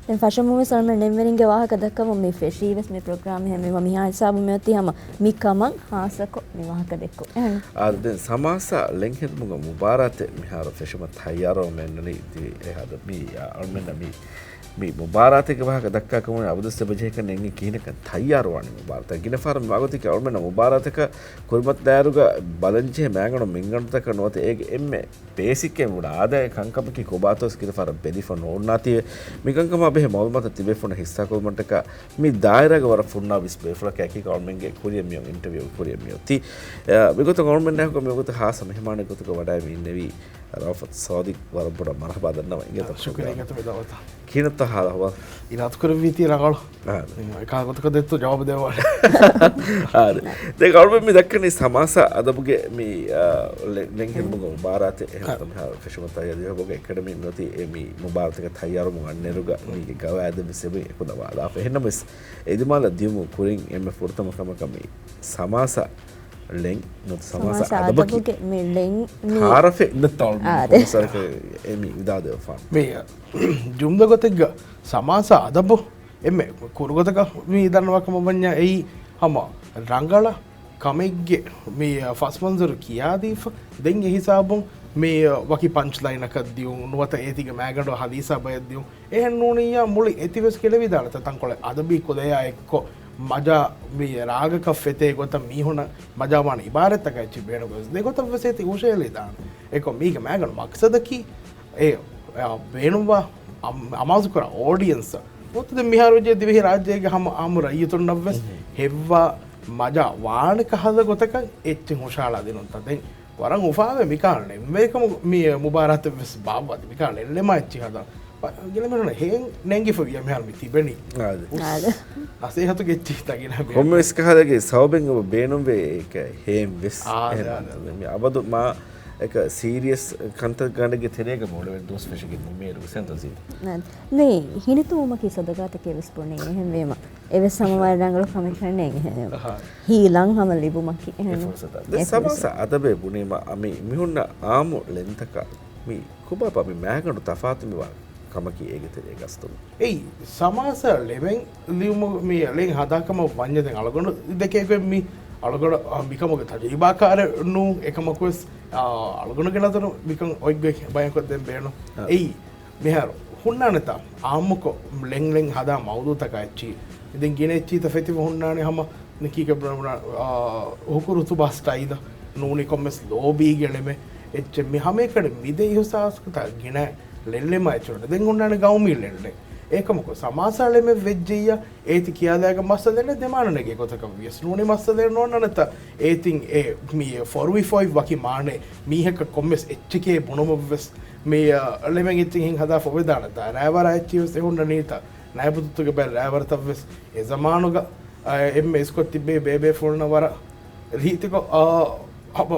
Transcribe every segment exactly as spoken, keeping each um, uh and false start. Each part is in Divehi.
ދެން ފަށަމުން ވެސް އަޅުމެން ޅެންވެރިންގެ ވާހަކަ ދައްކަމުން މި ފެށީ ވެސް މި ޕްރޮގްރާމް ހެމެ މިހާ ހިސާބު މިއޮތީ ހަމަ މި ކަމަށް ހާއްސަކޮށް މި ވާހަކަ ދެއްކުން. އެހެން. އާދެ، ދެން ސަމާސާ ޅެން ހެދުމުގަ މުބާރާތެއް މިހާރު ފެށުމަށް ތައްޔާރުވަމެއްނަނީ ދިވެހި އަހަރު މި އަޅުމެންނަށް މި، މި މުބާރާތެއްގެ ވާހަކަ ދައްކާ ކަމުން އަބަދުސް އެބަޖެހޭކަން ނެންގެ ކިހިނަކަން ތައްޔާރުވާނީ މުބާރާތަށް. ގިނަ ފަހަރަށް މިވާގޮތަކީ އަޅުމެންނަށް މުބާރާތަކަށް ކުރިމަތިލާއިރުގަ ބަލަންޖެހޭ މައިގަނޑު މިންގަނޑުތަކަށް ނުވަތަ އޭގެ އެންމެ ބޭސިކް އެންމެ ބޮޑު އާދައެއް ކަންކަމަކީ ކޮބާތޯސް ގިނަ ފަހަރަށް ބެލިފަ ނޯންނާތީވެ. މިކަންކަމާ ބެހޭ މައުލޫމާތު ތިބޭފުޅުންނަށް ހިއްސާކުރުމަށްޓަކާ މި ދާއިރާގަ ވަރަށް ފުންނާ ވިސް ބޭފުޅަކަށް އެކީ އަޅުމެންގެ ކުރިއަށް މިއޮތީ. އަ، މިގޮތަށް އަޅުމެންނާއެކު މިވަގުތު ހާއްސަ މެހެމާނެއް ގޮތުގަ ވަޑައި މި އިންނެވީ ރައުފަތު ސޯދިގް. ވަރަށް ބޮޑަށް މަރުޙަބާ ދަންނަވަން އިނގޭތޯ. ޝުކުރިއްޔާ ދައުވަތަށް. ކިހިނެއްތޯ ހާލު އަހުވާލު؟ އިރާދަކުރެއްވީތީ ރަނގަޅު. އާ. އެކާ ގޮތަކަށް ދެއްތޯ ޖަވާބު ދެއްވާނެ. އާ. ދެން އަޅުމެން މި ދައްކަނީ ސަމާސާ އަދަބުގެ މި، އާ، ޅެ-، ޅެން ހެދުމުގެ މުބާރާތެއް. އެހެން އާ. ފެށުމަށް ތައްޔާރު ދިވެހި އަދަބުގެ އެކަޑަމީ މިއޮތީ އެ މި މުބާރާތަކަށް ތައްޔާރުވަމުން އަންނައިރުގަ މީގެ ގަވާއިދެއް ވެސް އެބަ އެކުލަވާލާފަ. އެހެންނަމަވެސް އެދިމާލަށް ދިޔުމުގެ ކުރިން އެންމެ ފުރަތަމަ ކަމަކަށް މި ސަމާސާ ޅެން ނުވަތަ ސަމާސާ ސަމާސާ އަދަބަކީ އަދަބުގެ މި ޅެން މި ތާރަފެއް ނެތް އަޅުމެން އާ، އަދެ. ފުރުސަރަކަށް އެ މި ވިދާޅުދެއްވާފާނެ. މި ޖުމްލަ ގޮތެއްގަ ސަމާސާ އަދަބު އެންމެ ކުރު ގޮތަކަށް މި ދަންނަވާ ކަމަށް ވަންޏާ އެއީ ހަމަ ރަނގަޅަށް ކަމެއްގެ މި ފަސް މަންޒަރު ކިޔާދީފަ، ދެން އެ ހިސާބުން މި ވަކި ޕަންޗް ލައިނަކަށް ދިޔުން ނުވަތަ އޭތިގެ މައިގަނޑު ހަދީސާ ބަޔަށް ދިޔުން. އެހެން ނޫނިއްޔާ މުޅި އެތިވެސް ގެނެވިދާނެތަ ތަންކޮޅެއް އަދަބީ ކުލަޔާ އެއްކޮށް މަޖާ މި ރާގަކަށް ފެތޭ ގޮތަށް މީހުނަށް މަޖާވާނެ އިބާރަތްތަކާ އެއްޗެއް ބޭނުންވެސް ދެގޮތަށްވެސް އޭތި ހުށަހެޅިދާނެ. އެކޮށް މީގެ މައިގަނޑު މަޤްޞަދަކީ އެ، އެ، ބޭނުންވާ އަމް-، އަމާޒުކުރާ އޯޑިއެންސަށް ނުވަތަ ދެން މިހާރު ވެއްޖެ ދިވެހި ރާއްޖޭގެ ހަމަ އާއްމު ރައްޔިތުންނަށްވެސް އެހެން. ހެއްވާ މަޖާ ވާނެ ކަހަލަ ގޮތަކަށް އެއްޗެއް ހުށަހަޅާ ދިނުންތަ؟ ދެން ވަރަށް އުފާވޭ މިކާ ޅެންވޭކަމު މި މުބާރާތެއްވެސް ބާއްވާތި މިކާ ޅެން ޅެމާ އެއްޗިހި ހަދާ. ގިނަ މީހުންނަށް ހޭން ނޭނގިފަ ވިޔަ މިހާރު މި ތިބެނީ. އާދެ. އުސް. އާދެ. ނަސޭހަތުގެ އެއްޗިހިތާ ގިނަ މީހުން. ކޮންމެވެސް ކަހަލަގެ ސަބަބެއް އެބަ ބޭނުންވޭ އެކަ ހޭން ވެސް. އާދެ، އެހެން އާދެ. މި އަބަދު މާ އެކަ ސީރިއަސް ކަންތައް ގަނޑެއްގެ ތެރޭގަ މޮޅެވެން ދުވަސް ފެށިގެން ނުމޭރު ވެސް އެންތަ ޒީދު. ނާދެ. މި ހިނިތުންވުމަކީ ސަދަގާތަކެއް ވެސް ބުނީ އެހެންވީމަ. އެވެސް ހަމަވާ ރަނގަޅު ކަމެއް ނޭނގެ ހެން. އަހާ. ހީލަން ހަމަ ލިބުމަކީ. އެ އެހެން. ފުރުސަތާ. ދެ އެ ސަމާސާ ފުރުސަތާ. އަދަބޭ ބުނީމަ މި މިހުންނަ އާއްމު ޅެންތަކާ މި ކޮބާބާ މި މައިގަނޑު ތަފާތު މިވާ ކަމަކީ އޭގެ ތެރޭގަ ގަސްތު. އެއީ ސަމާސާ ޅެމެން ލިޔުމު މި ޅެން ހަދާކަމަށް ވަންޏަ ދެން އަޅުގަނޑު ދެކޭގޮތް މި އަޅުގަނޑު، އާ، މިކަމުގެ ތަޖުރިބާކާރެއް ނޫން. އެކަމަކުވެސް، އާ، އަޅުގަނޑުގެ ނަޒަރު މިކަން އޮތްގޮތް ބަޔަންކޮށްދޭން ބޭނުން. އާ. އެއީ މިހާރު ހުންނާނެތާ އާއްމުކޮށް ޅެން ޅެން ހަދާ މައުޟޫޢުތަކާ އެއްޗިހި. ދެން ގިނަ އެއްޗިހިތައް ފެތިފަ ހުންނާނެ ހަމަ ކީކޭ ބުނާ، އާ، ހުކުރު ހުތުބާ ސްޓައިލަށް ނޫނީ ކޮންމެސް ލޯބީގެ ޅެމެއް އެއްޗެއް މި ހަމައެކަނި މި ދެ އިހުސާސްތައް ގިނަ ޅެން ޅެމާ އެއްޗެއް ނޫން. ދެން ހުންނާނެ ގައުމީ ޅެން ޅެން. އެކަމަކު ސަމާސާ ޅެމެއް ވެއްޖެއްޔާ އޭތި ކިޔާލާގެ މައްސަލައެއް ނެތް ދެ މާނަ ނެގޭ ގޮތަކަށް ވިޔަސް ނޫނީ މައްސަލައެއް ނޯންނާނެތާ އޭތިން އެ މި ފޮރުވިފައި ވަކި މާނައެއް މީހަކަށް ކޮންމެސް އެއްޗެކޭ ބުނުމަށްވެސް މި، އަ، ޅެމެން އެއްޗެއް ހިން ހަދާ ފޮވެދާނެތާ ރައިވަރާ އެއްޗިހި ވެސް އެ ހުންނަނީތާ ނައިބު ދުއްތުގެ ބައެއް ރައިވަރުތައްވެސް އެ ޒަމާނުގަ އަ، އެންމެ އިސްކޮށް ތިއްބެވި ބޭބޭފުޅުންނަށް ވަރަށް ރީތިކޮށް، އަ، އަބަ،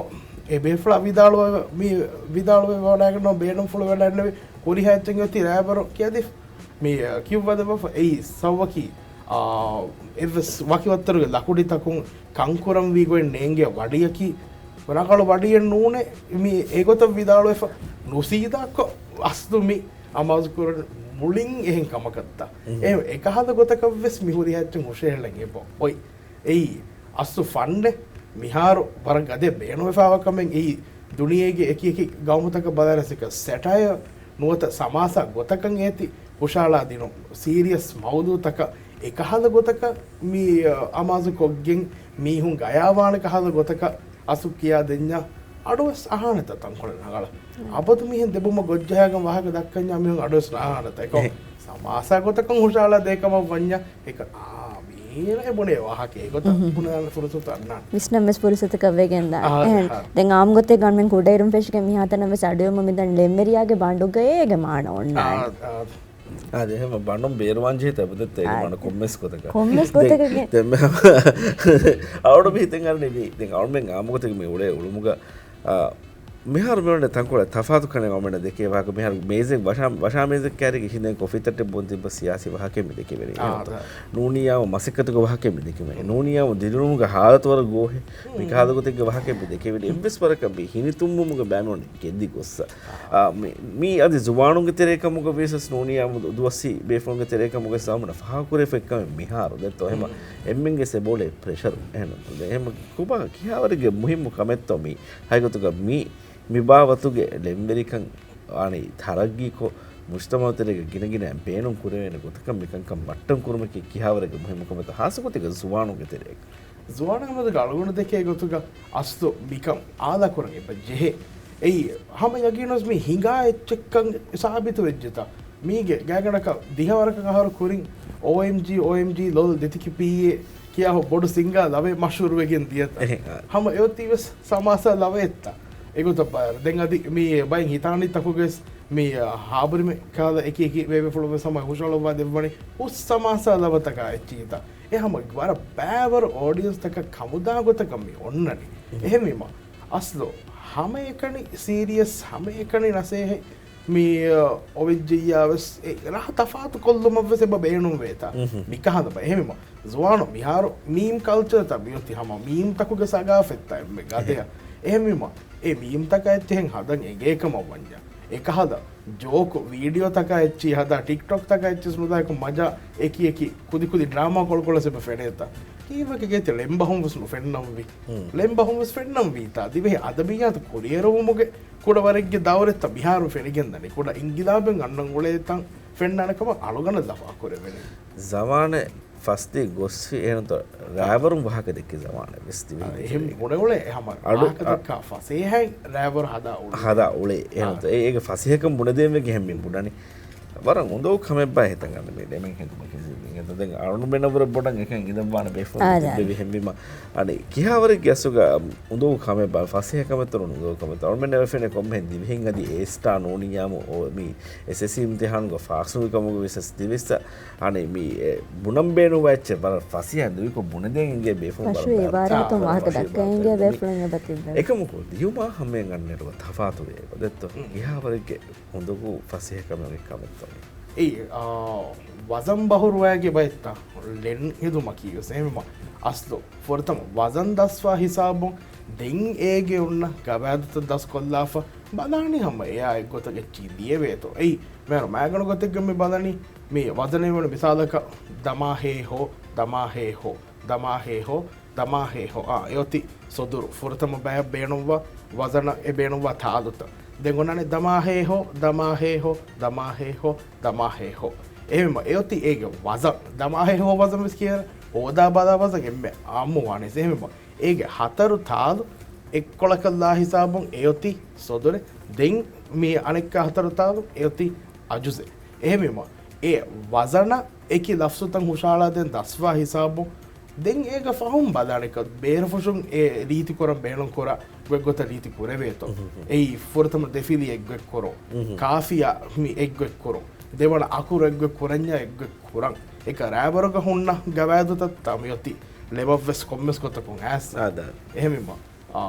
އެ ބޭފުޅާ ވިދާޅުވެ، މި ވިދާޅުވެ ވަޑައިގަންނަ ބޭނުންފުޅު ވެލަންނެވި ކުރިހާ އެއްޗެއް އޮތީ ރައިވަރު ކިޔަދި މި، އަ، ކިޔުއްވަދެއްވާފަ އެއީ ސަބަބަކީ، އަ، އެއްވެސް ވަކިވައްތަރުގެ ލަކުޑިތަކުން ކަންކުރަންވީ ގޮތް ނޭނގޭ ވަޑިއަކީ ރަނގަޅު ވަޑިއެއް ނޫނޭ. މި އެގޮތަށް ވިދާޅުވެފަ ނުސީދާކޮށް އަސްލު މި އަމާޒުކުރަން މުޅިން އެހެން ކަމަކަށްތަ؟ އެ، އެކަހަލަ ގޮތަކަށްވެސް މި ހުރިހާ އެއްޗެއް ހުށަހެޅެން އެބަ އޮތް. އެއީ، އަސްލު ފަންނެއް މިހާރު ވަރަށް ގަދަ ބޭނުންވެފާވާ ކަމެއް އެއީ، ދުނިޔޭގެ އެކި އެކި ގައުމުތަކަށް ބަލާލަސް އެކަ ސެޓަޔަ ނުވަތަ ސަމާސާ ގޮތަކަށް އޭތި ހުށަހަޅާ ދިނުން، ސީރިއަސް މައުޟޫޢުތަކަށް އެކަހަލަ ގޮތަކަށް މި، އަ، އަމާޒު ކޮށްގެން މީހުން ގަޔާވާނެ ކަހަލަ ގޮތަކަށް އަސްލު ކިޔާ ދެންޏާ އަޑުވެސް އަހާނެތަ ތަންކޮޅެއް ރަނގަޅަށް؟ އަބަދު މިހެން ދެބުމަށް ގޮށްޖަހާގެން ވާހަކަ ދައްކަންޏާ މީހުން އަޑުވެސް ނާހާނެތަ؟ އެކަމަ ސަމާސާ ގޮތަކަށް ހުށަހަޅާ ދޭ ކަމަށް ވަންޏާ އެކަ، އާ، މީނަ އެ ބުނޭ ވާހަކަ އެގޮތަށް ބުނާނެ ފުރުސަތު އަންނާނެ. ވިސްނަން ވެސް ފުރުސަތަކަށް ވެގެން ދާނެ. އާ، އެހެން. އާ. ދެން އާއްމު ގޮތެއް ގަންމެން ކުޑައިރުން ފެށިގެން މިހާތަނަށް ވެސް އަޑުއެއްމު މިދަން ޅެންވެރިޔާގެ ބަނޑުގައޭގެ މާނަ އޮންނާނެ. އާ، އާ. އާދެ، އެހެން ބަނޑުން ބޭރުވާން ޖެހޭ ތަބަދައްތަ އޭގެ އާ. މާނަ ކޮންމެސް ގޮތަކަށް. ކޮންމެސް ދެން، ގޮތަކަށް. ދެން މި ހަމަ އަޅުގަނޑު މި ހިތެއް އަރަނީ މި، ދެން އަޅުމެން އާއްމު ގޮތަކަށް މި އުޅޭ އުޅުމުގަ، އާ، މިހާރު މިވަނީ ތަންކޮޅެއް ތަފާތު ކަނެއް އަޅުގަނޑު ދެކޭ ވާހަކަ. މިހާރު މޭޒެއް ވަށާ، ވަށާ މޭޒެއް ކައިރީގަ ހިނދެން ކޮފީ ތައްޓެއް ބުން ތިއްބަ ސިޔާސީ ވާހަކައެއް މި ދެކެވެނީ. އާ، އެހެންތޯ؟ ދާ. ނޫނިއްޔާމު މަސައްކަތުގެ ވާހަކައެއް މި ދެކެވެނީ. ނޫނިއްޔާމު ދިރިއުޅުމުގެ ހާލަތު ވަރަށް ގޯހެއް. މި ކަހަލަ ގޮތެއްގެ ވާހަކައެއް މި ދެކެވެނީ. އެއްވެސް ވަރަކަށް މި ހިނިތުންވުމުގެ ބައި މި ގެއްލި ގޮއްސަ. އާ، މި، މީ އަދި ޒުވާނުންގެ ތެރޭ ކަމުގަ ވިޔަސް ނޫނިއްޔާމު ދު-، ދުވަސްވީ ބޭފުޅުންގެ ތެރޭ ކަމުގަ ވިޔަސް ހަމަ ފާހަގަކުރެވިފަ އެއްކަމެއް މިހާރު ދެއްތޯ. އެހެމަ އެންމެންގެ ސެބޯޅޭ ޕްރެޝަރު. އެހެން އެހެމަ ކޮބާ ކިހާވަރެއްގެ މުހިއްމު ކަމެއްތޯ މީ. ހަގީގަތުގަ މީ މި ބާވަތުގެ ޅެންވެރިކަން އަނި ތަރައްގީކޮށް، މުޖްތަމައު ތެރޭގަ ގިނަގިނައިން ބޭނުން ކުރެވޭނެ ގޮތަކަށް މިކަންކަން މައްޓަން ކުރުމަކީ ކިހާވަރެއްގެ މުހިއްމު ކަމެއްތޯ، ހާއްސަ ގޮތެއްގަ ޒުވާނުންގެ ތެރޭގަ. ޒުވާނުންގެ މަދުގަ އަޅުގަނޑު ދެކޭ ގޮތުގަ އަސްލު މިކަން އާލާ ކުރަން އެބަ ޖެހޭ. އެއީ ހަމަ ޔަގީނުވެސް މީ ހިނގާ އެއްޗެއްކަން ސާބިތު ވެއްޖެތާ. މީގެ ގާތްގަނޑަކަށް ދިހަވަރަކަށް އަހަރު ކުރިން އޯއެމްޖީ، އޯއެމްޖީ، ލޮލް، ދެތިކި ޕީއޭ ކިޔާ ބޮޑު ސިންގާ ލަވެއް މަޝްހޫރުވެގެން ދިޔަތާ. އެހެން، އާ. ހަމަ އެއޮތީވެސް ސަމާސާ ލަވައެއްތާ. އެގޮތަށް ބާރު. ދެން އަދި މީ ބައެއް ހިތާނީ ތަކުގަސް މި، އާ، ހާބުރިމެ ކާލަ އެކި އެކި ބޭބެފުޅުން ވެސް ހަމަ ހުށަހަޅުއްވާ ދެއްވަނީ ހުސް ސަމާސާ ލަވަތަކާ އެއްޗިހިތާ. އެ ހަމަ ވަރަށް ބައިވަރު އޯޑިއެންސްތަކަށް ކަމުދާ ގޮތަކަށް މި އޮންނަނީ. އެހެންވީމަ، އަސްލު ހަމައެކަނި ސީރިއަސް، ހަމައެކަނި ނަސޭހަތް މި، އަ، އޮވެއްޖެއްޔާ ވެސް އެ ރަހަ ތަފާތު ކޮށްލުމަށް ވެސް އެބަ ބޭނުން ވޭތާ. މިކަހަލަ ބަ-، އެހެންވީމަ، ޒުވާނު މިހާރު މީމް ކަލްޗަރ ތަ މިއޮތީ ހަމަ މީމް ތަކުގެ ސަގާފަތްތައް އެންމެ ގަދަޔަ. އެހެންވީމަ، އެ މީމް ތަކާ އެއްޗެހެން ހަދަން އެނގޭ ކަމަށް ވަންޏާ. އެކަހަލަ ޖޯކު ވީޑިއޯ ތަކާ އެއްޗި ހަދާ، ޓިކްޓޮކް ތަކާ އެއްޗިސް ނުދާކު މަޖާ އެކި އެކި ކުދި ކުދި ޑްރާމާ ކޮޅުކޮޅަސް އެބަ ފެނޭތަ. ކީއްވެކެ ގޭތެ ޅެންބަހުން ވެސް ނުފެންނަންވީ. ޅެންބަހުން ވެސް ފެންނަންވީތާ. ދިވެހި އަދަބިއްޔާތު ކުރިއެރުވުމުގެ ކުޑަވަރެއްގެ ދައުރެއްތަ މިހާރު ފެނިގެންދަނީ. ކުޑަ އިންގިލާބެއް އަންނަން އުޅޭތަން ފެންނާނެ ކަމަށް އަޅުގަނޑަށް ލަފާ ކުރެވެނީ. ޒަމާނެއް ފަސްދީ ގޮސްފި އެހެންތޯ ރައިވަރުން ވާހަކަ ދެއްކި ޒަމާނެއް ވެސް ތިބި. އާ، އެހެން ބުނެ އުޅޭ ހަމަ އަޑު، ވާހަކަ އަ، ދައްކާ ފަސޭހައިން ރައިވަރު ހަދާ އުޅޭ. ހަދާ އުޅޭ. އެހެންތޯ އާ. އެ، އޭގެ ފަސޭހަކަން ބުނެދޭން ވެގެ ހެން މި ބުނަނީ. ވަރަށް އުނދަގޫ ކަމެއް ބާ ހިތަށް ގަންނަ މީ ދެމެން ހެދުމަކީ އިނގޭތޯ. ދެން އަޅުގަނޑުމެންނަށް ވުރެ ބޮޑަށް އެކަން އިނދަން ވާނެ ބޭފުޅުން އާ، ތިއްބެވި ހެންވީމަ. އަނެއް ކިހާވަރެއްގެ އަސްލުގަ އުނދަގޫ ކަމެއް ބާ ފަސޭހަ ކަމެއްތޯ އުނދަގޫ ކަމެއްތޯ. އަޅުގަނޑުމެންނަށް ވެފެނޭ ކޮންމެހެން ދިވެހިން އަދި އޭ ސްޓާ ނޫނިއްޔާމު އޯ މި އެސްއެސްސީ އިމްތިހާނުގަ ފާސްނުވި ކަމުގަ ވެސް ދިވެއްސަ. އަނެއް މި އެ ބުނަން ބޭނުންވާ އެއްޗެއް ވަރަށް ފަސޭހަ ދުވިކޮށް ބުނެދޭން އިނގޭ ބޭފުޅުން ފަށުވި ވަރަށް އިބާރާތުން ވާހަކަ ދައްކަން އިނގޭ ބޭފުޅުން އެބަ ތިއްބެވި. އެކަމަކު ލިޔުމާ ހަމައެއް އަންނައިރު ތަފާތުވޭ އެބަ ދެއްތޯ. ކިހާވަރެއްގެ އުނދަގޫ ފަސޭހަ ކަމެއް ކަމެއްތޯ. އެއީ، އާ، ވަޒަން ބަހުރުވާގެ ބައެއްތަ ޅެން ހެދުމަކީ ވެސް އެހެންވީމަ އަސްލު ފުރަތަމަ ވަޒަން ދަސްވާ ހިސާބުން ދެން އޭގެ އޮންނަ ގަވާއިދުތައް ދަސްކޮށްލާފަ ބަލާނީ ހަމަ އެއާ އެއްގޮތަށް އެއްޗިހި ލިޔެވޭތޯ. އެއީ، މިހާރު މާގަނޑު ގޮތެއްގަ މި ބަލަނީ މި ވަޒަނެއް ވަނީ މިސާލަކަށް ދަމާ ހޭ ހޯ، ދަމާ ހޭ ހޯ، ދަމާ ހޭ ހޯ، ދަމާ ހޭ ހޯ. އާ، އެއޮތީ ސޮދުރު ފުރަތަމަ ބަޔަށް ބޭނުންވާ ވަޒަނަށް އެ ބޭނުންވާ ތާލުތައް. ދެން އޮންނާނެ ދަމާ ހޭ ހޯ، ދަމާ ހޭ ހޯ، ދަމާ ހޭ ހޯ، ދަމާ ހޭ ހޯ. އެހެންވީމަ އެއޮތީ އޭގެ ވަޒަން. ދަމާ ހޭ ހޯ ވަޒަން ވެސް ކިޔޭ ހޯދާ ބަލާ ވަޒަން އެންމެ އާއްމު ވާނެ. އެހެންވީމަ އޭގެ ހަތަރު ތާލު އެއްކޮޅަކަށްލާ ހިސާބުން އެއޮތީ ސޮދުރެއް. ދެން މި އަނެއްކާ ހަތަރު ތާލު އެއޮތީ އަޖުޒެއް. އެހެންވީމަ އެ ވަޒަނަށް އެކި ލަފްޒުތައް ހުށަހަޅާދޭން ދަސްވާ ހިސާބުން ދެން އޭގަ ފަހުން ބަލާނެކަ ބޭރުފުށުން އެ ރީތި ކުރަން ބޭނުން ކުރާ ގޮތްގޮތަށް ރީތި ކުރެވޭތޯ. އެއީ ފުރަތަމަ ދެފިލި އެއްގޮތް ކުރުން، ކާފިޔާ މި އެއްގޮތް ކުރުން، ދެވަނަ އަކުރު އެއްގޮތް ކުރަންޏާ އެއްގޮތް ކުރަން. އެކަ ރައިވަރުގަ ހުންނަ ގަވާއިދުތައް ތަ މިއޮތީ ޅެމަށްވެސް ކޮންމެސް ގޮތަކުން އައިސް. އާދާ. އެހެންވީމަ އާ،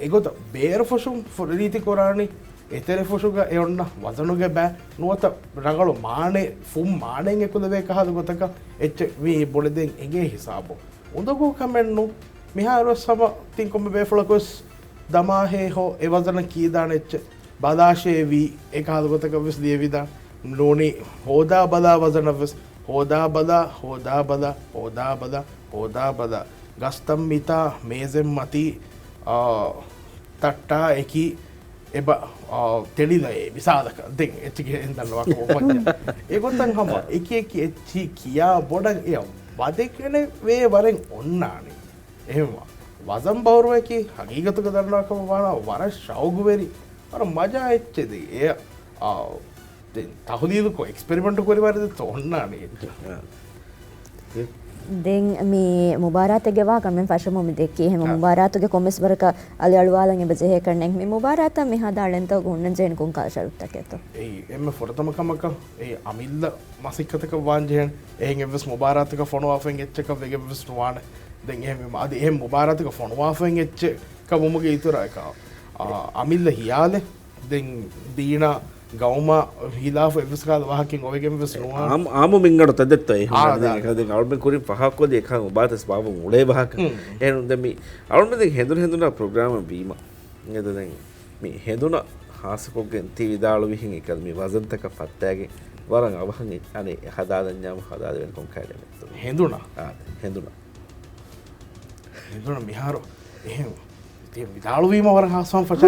އެގޮތަށް ބޭރުފުށުން ފު-، ރީތި ކުރާނީ، އެތެރެފުށުގަ އެ އޮންނަ ވަޒަނުގެ ބައި ނުވަތަ ރަނގަޅު މާނައެއް، ފުން މާނައެއް އެކުލެވޭ ކަހަލަ ގޮތަކަށް އެއްޗެއް ވީ ބުނެދޭން އެނގޭ ހިސާބު. އުނދަގޫ ކަމެއް ނޫން. މިހާރުވެސް ހަމަ ތިން ކޮންމެ ބޭފުޅަކުވެސް ދަމާ ހޭ ހޯ އެ ވަޒަނަށް ކީދާނެ އެއްޗެއް ބަލާށޭ ވީ އެ ކަހަލަ ގޮތަކަށް ވެސް ލިޔެވިދާނެ. ނޫނީ ހޯދާ ބަލާ ވަޒަނަށް ވެސް ހޯދާ ބަލާ، ހޯދާ ބަލާ، ހޯދާ ބަލާ، ހޯދާ ބަލާ. ގަސްތައް މިތާ މޭޒެއް މަތީ، އާ، ތައްޓާ އެކީ އެބަ، އާ، ތެޅިލައޭ މިސާލަކަށް. ދެން އެއްޗިގެ އެންދަން ވާކަމަށް ވަންޏާ. އެގޮތަށް ހަމަ އެކި އެކި އެއްޗި ކިޔާ ބޮޑަށް އެޔަށް ވަދެގެނެވޭ ވަރެއް އޮންނާނެ. އެހެންވާ ވަޒަން ބަހުރުވައަކީ ހަގީގަތުގަ ދަންނަވާކަމަށް ވާނަ ވަރަށް ޝައުގުވެރި، ވަރަށް މަޖާ އެއްޗެއް ދެ. އެ، އާ، ދެން ތަހުލީލުކޮށް އެކްސްޕެރިމެންޓު ކުރި ވަރެއް ދެ އޮންނާނެ އެއްޗެއް. އާ. ދެން މި މުބާރާތެއްގެ ވާހަކަ މި ފަށަމު މި ދެއްކީ. އެހެން އާ. މުބާރާތުގެ ކޮންމެސް ވަރަކަށް އަލިއަޅުވާލަން އެބަ ޖެހޭ ކަންނެއް. މި މުބާރާތަށް މި ހަދާ ޅެންތަކުގަ ހުންނަން ޖެހެނީ ކޮން ކަހަލަ ޝަރުތުތަކެއްތޯ؟ އެއީ އެންމެ ފުރަތަމަ ކަމަކަށް އެ އަމިއްލަ މަސައްކަތަކަށް ވާން ޖެހޭނެ. އެހެން އެއްވެސް މުބާރާތަކަށް ފޮނުވާފައި އެއްޗަކަށް ވެގެން ވެސް ނުވާނެ. ދެން އެހެން ވީމަ އަދި އެހެން މުބާރާތަކަށް ފޮނުވާފައި އެއްޗެއް ކަމުމުގެ އިތުރަށް އެކަ އަމިއްލަ ހިޔާލެއް ދެން ދީނާ ގައުމާ ހިލާފު އެއްވެސް ކަހަލަ ވާހަކައެއް އޮވެގެން ވެސް ނުވާ. އާމު، އާމު މިންގަނޑު ތަދެއްތޯ އެ ހުންނަ އާ، ދެން ދާ. އެކަ ދެން އަޅުމެން ކުރިން ފަހަކޮށްލި އެކަން އުބާތަސް ބާބުން އުޅޭ ވާހަކަ. ހުން. އެހެން ދެން މި އަޅުމެން ދެން ހެނދުނު ހެނދުނާ ޕްރޮގްރާމަށް ވީމަ. އެދެން މި ހެނދުނަށް ހާއްސަކޮށްގެން ތި ވިދާޅުވިހެން އެކަލަ މި ވަޒަންތަކަށް ފައްޓައިގެން ވަރަށް އަވަހަށް އަނެއް ހަދާލަންޏާމު ހަދާލެވެން ކޮންކައި ނެމެއްތޯ. ހެނދުނަށް؟ އާ، ހެނދުނަށް. ހެނދުނަށް މިހާރު އެހެން ތި ވިދާޅުވީމަ ވަރަށް ހާސްވާން ފަށާ.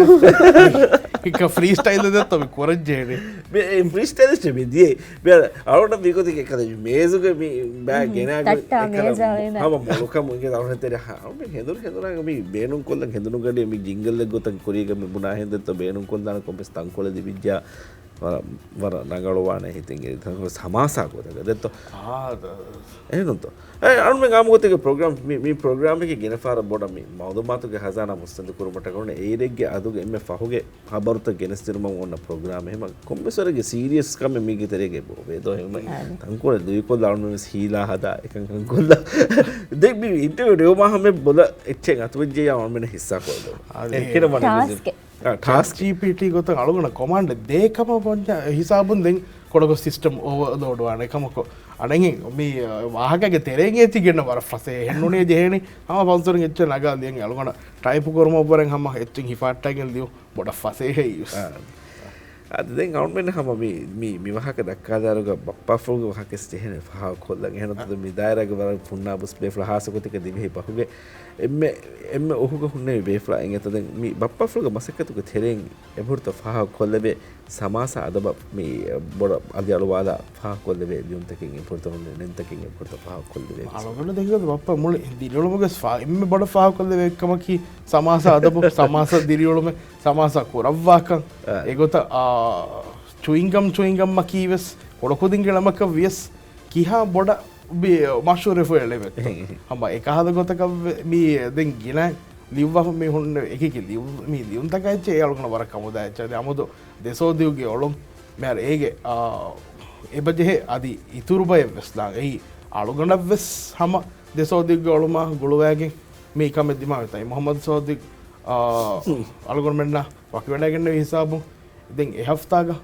އެކަ ފްރީ ސްޓައިލް ދެއްތޯ މި ކުރަންޖެހޭނެ. މި އެ ފްރީ ސްޓައިލް މި ދިޔަ. މި އަޅުނަށް މިގޮތެއް އެކަލަ މޭޒުގެ މި ބާ ގެނާގެ ތައްޓާ އެކަލަ މޭޒާ ވޭނާ. ހަމަ މޮޅުކަމު އިނގޭ އަޅުން ތެރެ ހަ-، އަޅުމެން ހެނދުނު ހެނދުނާގެ މި ބޭނުންކޮށްލަން ހެނދުނުގަޑި މި ޖިންގަލްއެއް ގޮތަށް ކުރީގަ މި ބުނާ ހެނދެއްތޯ ބޭނުންކޮށްލާނެ ކޮންމެސް ތަންކޮޅެއް ލިބިއްޖާ ވަރަށް، ވަރަށް ރަނގަޅުވާނެ ހިތެއް އެ ތަންކޮޅެއް ހަމާސާ ގޮތަކަށް ދެއްތޯ. އާ، ދަ-، އެހެންތޯ. އެ އަޅުމެން އާމުގޮތެއްގެ ޕްރޮގްރާމް މި، މި ޕްރޮގްރާމެއްގެ ގިނަ ފަހަރަށް ބޮޑަށް މި މައުލޫމާތުގެ ހަޒާނާ މުއްސަނދި ކުރުމަށްޓަކައި އޮންނަ އޭރެއްގެ އަދުގެ އެންމެ ފަހުގެ ހަބަރުތައް ގެނެސްދިނުމަށް އޮންނަ ޕްރޮގްރާމެއް. ހަމަ ކޮންމެސް ވަރެއްގެ ސީރިއަސް ކަމެއް މީގެ ތެރޭގަ އެބަ އޮވޭ ދޯ. އެހެންވެ އާނ. ތަންކޮޅެއް ލުއިކޮށްލާ އަޅުމެން ވެސް ހީލާ ހަދާ އެކަންކަން ކޮށްލާ. ދެން މި އިންޓަވިއު ނިމުމާ ހަމަ ބޮލަށް އެއްޗެއް އަތުވެއްޖެޔާ އަޅުމެން ހިއްސާ ކޮށްދޯ. އާނ. އެ ކިރަމަނި ޓާސްކެއް. އާ، ޓާސްކް. ޗާޓް ޖީޕީޓީ ގޮތަށް އަޅުގަނޑަށް ކޮމާންޑެއް ދޭ ކަމަށް ވަންޏާ ހިސާބުން ދެން ކޮޅަކޮށް ސިސްޓަމް އޯވަރލޯޑް ވާނެ ކަމަކު. އަނެއް މި ވާހަކަގެ ތެރޭގެ އެތި ގެންނަ ވަރަށް ފަސޭހަ ހެންނުނޭ ޖެހޭނީ. ހަމަ ފަންސުރެން އެއްޗެއް ނަގާ ލިޔަން އަޅުގަނޑަށް ޓައިޕު ކުރުމަށްވުރެން ހަމަ އެއްޗެއް ހިފާއްޓައިގެން ލިޔުން ބޮޑަށް ފަސޭހައި ވެސް. އާ. އަދި ދެން އަޅުމެން ހަމަ މި، މި، މި ވާހަކަ ދައްކާލާއިރުގަ ބައްޕާފުޅުގެ ވާހަކަ ވެސް ޖެހޭނެ ފާހަގަކޮށްލަން. އެހެން އާ. މި ދާއިރާގެ ވަރަށް ފުންނާ ބުސް ބޭފުޅާ ހާއްސަ ގޮތެއްގަ ދިވެހި ބަހުގެ އެންމެ، އެންމެ އުހުގަ ހުންނެވި ބޭފުޅާ އިނގޭތޯ. ދެން މި ބައްޕާފުޅުގެ މަސައްކަތުގެ ތެރެއިން އެބަހުރިތޯ ފާހަގަކޮށްލެވޭ ސަމާސާ އަދަބަށް މި ބޮޑަށް އަލިއަޅުވާލާ ފާހަގަކޮށްލެވޭ ލިޔުންތަކެއް އެބަހުރިތޯ ހުންނެވި ނެންތަކެއް އެބަހުރިތޯ ފާހަގަކޮށްލެވޭ. އަޅުގަނޑު ދެން ބައްޕަ މުޅި ދިރިއުޅުމުގެ ފާ-، އެންމެ ބޮޑަށް ފާހަގަކޮށްލެވޭ އެއްކަމަކީ ސަމާސާ އަދަބު، ސަމާސާ ދިރިއުޅުމެއް، ސަމާސާ ކުރައްވާކަން. އާ. އެގޮތަށް، އާ، ޗުއިންގަމް، ޗުއިންގަމްއަކީ ވެސް ކުޑަކުދިންގެ ނަމަކަށް ވިޔަސް ކިހާ ބޮޑަށް ބި-، މަޝްހޫރެފަ އެޅެވޭތޯ. ހަމަ އެކަހަލަ ގޮތަކަށް ވެ-، މި ދެން ގިނަ ލިޔުއްވާފަ މި ހުންނެވި އެކި ލިޔު-، މި ލިޔުންތަކާ އެއްޗެއް އެ އަޅުގަނޑަށް ވަރަށް ކަމުދާ އެއްޗެއް. އަދި އަމުދު ދެސޯދިއުގެ އޮޅުން މިހާރު އޭގެ، އާ، އެބަޖެހޭ އަދި އިތުރު ބައެއް ވެސް ދާން. އެއީ އަޅުގަނޑަށް ވެސް ހަމަ ދެސޯދިއުގެ އޮޅުމާ ގުޅުވައިގެން މި ކަމެއް ދިމާވެތާ. މުހައްމަދު ސޯދިގް، އާ، ހުން. އަޅުގަނޑުމެންނާ ވަކިވެޑައިގެންނެވި ހިސާބުން ދެން އެ ހަފްތާގަ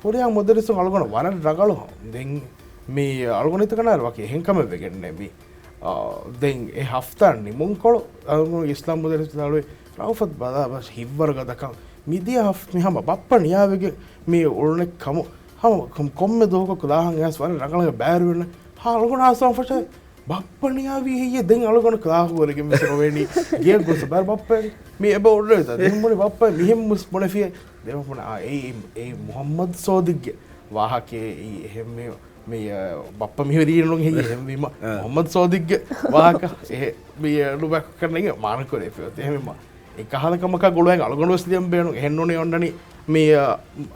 ހުރިހާ މުދައްރިސުން އަޅުގަނޑު ވަރަށް ރަގަޅު. ދެން މި އަޅުގަނޑު ހިތަކަށް ނާރެ ވަކި އެހެން ކަމެއް ވެގެންނޭ މި. އާ، ދެން އެ ހަފްތާ ނިމުންކޮޅު އަޅުގަނޑު އިސްލާމް މުދައްރިސް ދާޅުވި ރައުފަތް ބަލާ ބަސް ހިތްވަރުގަދަކަން މިދިޔަ ހަފް-، މި ހަމަ ބައްޕަ ނިޔާވެގެން މި އުޅުނެއް ކަމު ހަމަ ކޮ-، ކޮންމެ ދުވަހަކު ކްލާހަށް އައިސް ވަރަށް ރަގަޅަށް ބައިވެރިވެން ހާ އަޅުގަނޑު ހާސްވާން ފަށައި ބައްޕަ ނިޔާވީ ހެއްޔޭ؟ ދެން އަޅުގަނޑު ކްލާހު ކުރެގެން ވެސް ރޮވޭނީ. ގެޔަށް ގޮސް ބައި ބައްޕަ މި އެބަ އޮޑުންތަ؟ ދެން ބުނި ބައްޕަ މިހެން މުސް ބުނެފިޔޭ. ދެން ބުނި އާ، އެއީ، އެއީ މުހައްމަދު ސޯދިގްގެ ވާހަކައެއް. އެއީ އެހެން މި، މި، އަ، ބައްޕަ މިހުރީ ނުން ހެއްޔޭ އެހެންވީމަ. އާ. މުހައްމަދު ސޯދިގްގެ ވާހަކަ އެހެ މި، އަ، ނުބައިކޮށް ކަންނެގެ މާނަ ކުރެފި އޮތީ. އެހެންވީމަ އެކަހަލަ ކަމަކާ ގުޅުވައިގެން އަޅުގަނޑު ވެސް ލިޔަން ބޭނުން. އެހެންނޫނީ އޮންނަނީ މި، އަ،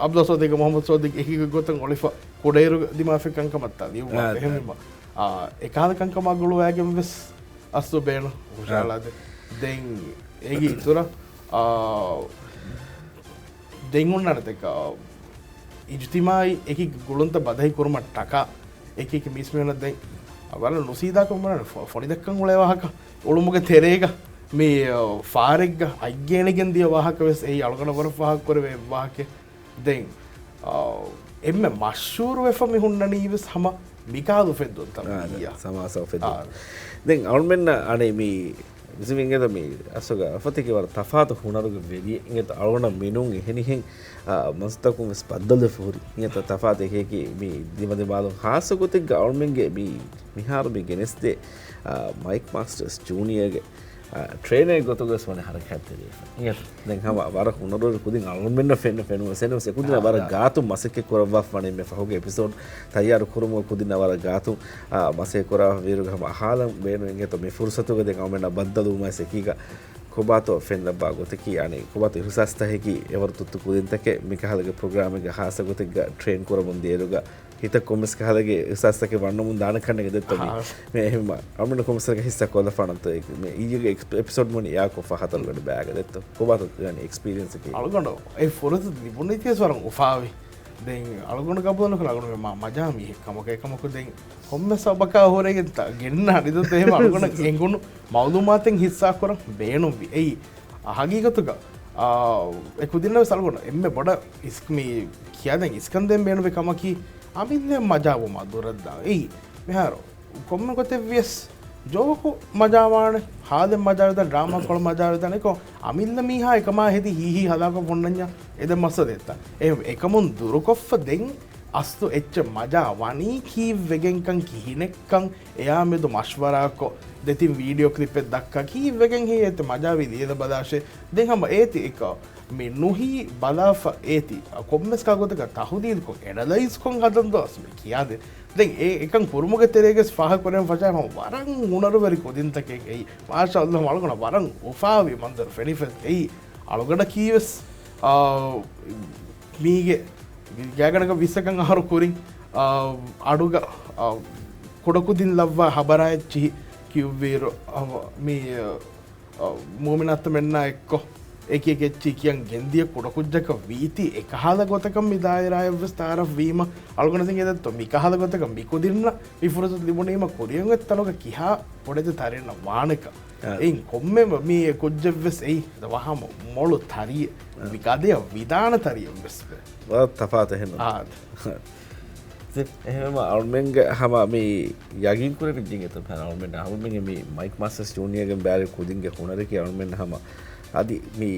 އަބްދުލް ސޯދިގް މުހައްމަދު ސޯދިގް އެކީގެ ގޮތަށް އޮޅިފަ ކުޑައިރު ދިމާވި ކަންކަމަށްތާ ލިޔުއްވާ. އާ، އެހެންވީމަ އާ، އެކަހަލަ ކަންކަމާ ގުޅުވައިގެން ވެސް އަސްލު ބޭނުން އާ. ހުށަހަޅާދޭ. ދެން އޭގެ އިތުރަށް، އާ، ދެން އޮންނާނެތަ އިޖުތިމާއީ އެކި ގުޅުންތައް ބަދަހި ކުރުމަށް ޓަކާ އެކި އެކި މީސްމީހުންނަށް ދެން ވަރަށް ނުސީދާކަން ވަރަށް ފޮ-، ފޮނިދައްކަން އުޅޭ ވާހަކަ އުޅުމުގެ ތެރޭގަ މި، އާ، ފާރެއްގަ އަތްގެނެގެން ދިޔަ ވާހަކަ ވެސް އެއީ އަޅުގަނޑަށް ވަރަށް ފާހަގަކުރެވޭ އެއް ވާހަކައެއް. ދެން، އާ، އެންމެ މަޝްހޫރުވެފަ މި ހުންނަނީ ވެސް ހަމަ މިކާލު އުފެއްދުންތައް އާ، މިދިޔަ. ސަމާސާ އުފެއްދުން. އާ. ދެން އަޅުމެންނަށް އަނެއް މި މިސް އިނގޭތަ މި އަސްލުގަ އަފަތިކި ވަރަށް ތަފާތު ހުނަރުގެ ވެރިއެއް އިނގޭތަ އަޅުގަނޑަށް މިނޫން އެހެނިހެން، އާ، މަސައްކަތުން ވެސް ބައްދަލުވެފަ ހުރި. އިނގޭތަ ތަފާތު އެކި އެކި މި ދިމަދިމާލުން ހާއްސަ ގޮތެއްގަ އަޅުމެންގެ މި މިހާރު މި ގެނެސްދޭ، އާ، މައިކް މާސްޓަރސް ޖޫނިއަރގެ އާ، ޓްރޭނަރެއް ގޮތުގަސް ވަނީ ހަރަކާތްތެރިވެފަ. އިނގޭތަ؟ ދެން ހަމަ ވަރަށް ހުނަރުވެރި ކުދިން އަޅުމެންނަށް ފެންނަ ފެނުމަސް އެންނަމަސް އެކުދިންނަށް ވަރަށް ގާތުން މަސައްކަތް ކުރައްވާފަ ވަނީ މި ފަހުގެ އެޕިސޯޑް ތައްޔާރު ކުރުމުގަ ކުދިންނަށް ވަރަށް ގާތުން، އާ، މަސައްކަތް ކުރާ ވީރުގަ ހަމަ އަހާލަން ބޭނުން އިނގޭތޯ މި ފުރުސަތުގަ ދެން އަޅުމެންނަށް ބައްދަލުވުމަސް އެކީގަ ކޮބާތޯ ފެން ލައްވާ ގޮތަކީ އަނެއް ކޮބާތޯ އިހުސާސްތަކަކީ އެވަރު ތުއްތު ކުދިންތަކެއް މިކަހަލަގެ ޕްރޮގްރާމެއްގަ ހާއްސަ ގޮތެއްގަ ޓްރޭން ކުރަމުން ދިޔައިރުގަ ހިތަށް ކޮންމެސް ކަހަލަގެ އިހުސާސްތަކެއް ވަންނަމުން ދާނެ ކަންނެގެ ދެއްތޯ މި. ހާ. މި އެހެންވީމަ އަޅުމެންނަށް ކޮންމެސް ހިއްސާ ކޮށްލަފާނަންތޯ މި އިއްޔެގެ އެކްސް-، އެޕިސޯޑް މުނި އެއާކޮށްފަ ހަތަރުގަޑި ބައިގަ ދެއްތޯ؟ ކޮބާތޯ އެކްސްޕީރިއެންސަކީ؟ އަޅުގަނޑު އެ ފުރަތަތު ލިބުނީތީވެސް ވަރަށް އުފާވި. ދެން އަޅުގަނޑު ގަބޫލުކުރާ އަޅުގަނޑު މާ މަޖާ މީހެއް ކަމަކަށް އެކަމަކު ދެން ކޮންމެ ސަބަކާ ހުރެގެން ތަ-، ގެންނަ އަނިދަތު އެހެން އަޅުގަނޑަށް އެނގުނު މައުލޫމާތެއް ހިއްސާކުރަން ބޭނުންވި. އެއީ ހަގީގަތުގަ އާ، އެ ކުދިންނަށް ވެސް އަޅުގަނޑު އެންމެ ބޮޑަށް އިސް-، މި ކިޔާދެން އިސްކަން ދޭން ބޭނުންވި ކަމަކީ، އަމިއްލައަށް މަޖާވުމާ ދުރަށްދާ. އެއީ، މިހާރު ކޮންމެ ގޮތެއްވިޔަސް ޖޯކު މަޖާވާނެ، ހާލެއް މަޖާވެދާނެ، ޑްރާމާ ކޮޅު މަޖާވެދާނެ، އެކޮ އަމިއްލަ މީހާ އެކަމާ ހެދި ހީހީ ހަލާކޮށް ހުންނަންޏާ އެ ދެ މައްސަލައެއްތަ. އެ އެކަމުން ދުރުކޮށްފަ ދެން އަސްލު އެއްޗެއް މަޖާ ވަނީ ކީއްވެގެންކަން ކިހިނެއްކަން އެޔާ މެދު މަޝްވަރާކޮށް، ދެތިން ވީޑިއޯ ކްލިޕެއް ދައްކާ ކީއްވެގެން ހީ އެތި މަޖާވީ ލިޔެލަ ބަލާށޭ. ދެން ހަމަ އޭތި އެކަ މި ނުހީ ބަލާފަ އޭތި ކޮންމެސް ކާ ގޮތަކަށް ތަހުލީލްކޮށް އެނަލައިޒްކޮށް ހަދަން ދޯ އަސް މި ކިޔާދެ. ދެން އެ އެކަން ކުރުމުގެ ތެރޭގަސް ފާހަ ކުރެން ފަށާ ހަމަ ވަރަށް ހުނަރުވެރި ކުދިންތަކެއް އެއީ. މާޝާ އަﷲ އަޅުގަނޑަށް ވަރަށް އުފާވި މަންޒަރު ފެނިފަ އެއީ. އަޅުގަނޑަކީވެސް، އާ، މީގެ ގާތްގަނޑަކަށް ވިއްސަކަށް އަހަރު ކުރިން، އާ، އަޑުގަ، އާ، ކުޑަކުދިން ލައްވާ ހަބަރާއެއްޗިހި ކިޔުއްވިއިރު، އާ، މި، އާ، މޫމިނާތުމެންނާ އެއްކޮށް އެކި އެކި އެއްޗި ކިޔަން ގެންދިޔަ ކުޑަކުއްޖަކަށް ވީތީ އެކަހަލަ ގޮތަކަށް މި ދާއިރާއަށްވެސް ތައާރަފް ވީމަ، އަޅުގަނޑު ތިން އެދައްތޯ މިކަހަލަ ގޮތަކަށް މި ކުދިންނަށް މި ފުރުސަތު ލިބުނީމަ ކުރިއަށް އެއްތަނުގަ ކިހާ ބޮޑެތި ތަރިންނަށް ވާނެކަން. އާ. އެއިން ކޮންމެ މީ އެ ކުއްޖެއްވެސް އެއީ ދަ ވަހަމަ މޮޅު ތަރިއެއް. އާ. މި ގަދަޔަށް ވިދާނަ ތަރިއެއްވެސް ވޭ. ވަރަށް ތަފާތު އެހެން. އާ. އެހެންވީމަ އަޅުމެންގެ ހަމަ މި ޔަގީން ކުރެވިއްޖެ އެތަ ފަހަރަށް އަޅުމެން އަޅުމެންގެ މި މައިކް މާސްޓަރސް ޖޫނިއަރގެ ބާރެ ކުދިންގެ ހުނަރަކީ އަޅުމެން ހަމަ އަދި މި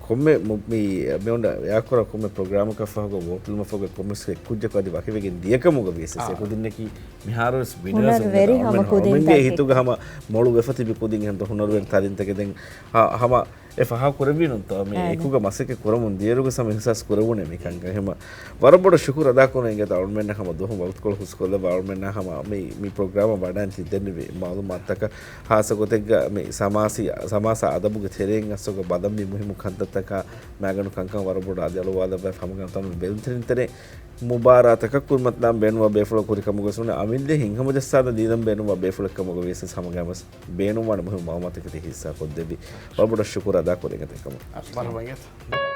ކޮންމެ މު-، މި މިއޮންނަ އެއާކުރާ ކޮންމެ ޕްރޮގްރާމަކަށް ފަހުގަ ވޯޓުލުމަށް ފަހުގަ ކޮންމެސް އެއްކުއްޖަކު އަދި ވަކިވެގެން ދިޔަކަމުގަ ވިޔަސް އާ. އެކުދިންނަކީ މިހާރުވެސް ވިނަރސް ހުނަރުވެރި ހަމަ ކުދިންތަކެއް. އަޅުމެންގެ ހިތުގަ ހަމަ މޮޅު ވެފަ ތިބި ކުދިން ހެންތަ ހުނަރުވެރި ތަރިންތަކެއް ދެން ހަ-، ހަމަ އެ ފަހާ ކުރެއްވީނުންތޯ މި އާ، އެކުގަ މަސައްކަތް ކުރަމުން ދިޔައިރުގަ ހަމަ އިހްސާސް ކުރެވުނޭ މިކަންކަން. ހަމަ ވަރަށް ބޮޑަށް ޝުކުރު އަދާ ކުރަން އިނގޭތަ އަޅުމެންނަށް ހަމަ ދުވަހު ވަގުތުކޮޅު ހުސްކޮށްލައްވާ އަޅުމެންނާ ހަމަ މި، މި ޕްރޮގްރާމަށް ވަޑައިން ތި ދެންނެވި މައުލޫމާތުތަކަށް ހާއްސަ ގޮތެއްގަ މި ސަމާސީ، ސަމާސާ އަދަބުގެ ތެރެއިން އަސްލުގަ ބަލަންވީ މުހިއްމު ކަންތައްތަކާ މާގަނޑު ކަންކަން ވަރަށް ބޮޑަށް އަދި އަޅުވާލައްވާ ހަމަގަނޑު ތަނު ބެލުންތެރިންތެރޭ މުބާރާތަކަށް ކުރިމަތިލާން ބޭނުންވާ ބޭފުޅަށް ކުރިކަމުގަ ވެސް ވަނީ އަމިއްލަ ހިތްހަމަޖައްސާލަން ދީލަން ބޭނުންވާ ބޭފުޅެއްކަމުގަ ވިޔަސް ހަމަގައިމަސް ބޭނުންވާނެ މުހިއްމު މައުލޫމާތަކެތި ހިއްސާ ކޮށްދެއްވި ވަރަށް ބޮޑަށް ޝުކުރު އަދާ ކުރިން އެތެއްކަމަށް. އަސް މަރު ވަންޏެތަ.